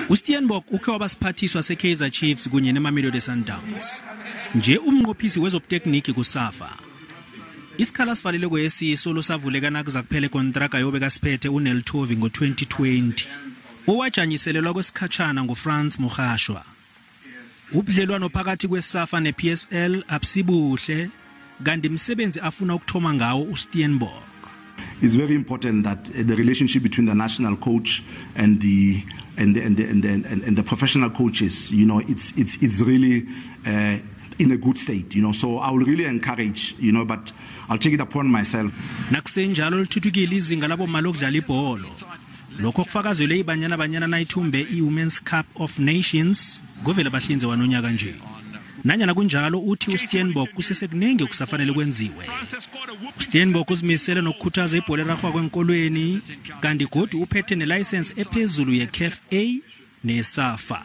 USteenbok ukhe wabasiphathiswa seKaizer Chiefs kunye neMamelodi Sundowns. Nje umnqophisi wezobutekniki kuSAFA. Isikhala sivalelwe kwesiso losavuleka nakuza kuphela ikontraka yobe kasiphethe uNel Tovi ngo-2020. Owajanyiselelwa kwesikhatshana nguFrance Mogashoa. Ubudlelwano phakathi kweSAFA nePSL abusibuhle, kanti umsebenzi afuna ukuthoma ngawo uSteenbok. It's very important that the relationship between the national coach and the and the and the and the, and the professional coaches, it's really in a good state. So I will really encourage, but I'll take it upon myself. Nakusenjalo, lithuthukile izinga labomma lokudlala ibholo. Lokho kufakazelwe iBanyana Banyana nayithumbe i-Women's Cup of Nations ngovela bahlinze wanonyaka nje. Nanyana kunjalo, uthi uSteenbok kusesekuningi okusafanele kwenziwe. USteenbok uzimisele nokukhuthaza ibhola erarhwa kwenkolweni, kanti godu uphethe nelayisensi ephezulu ye-CAF A neSAFA.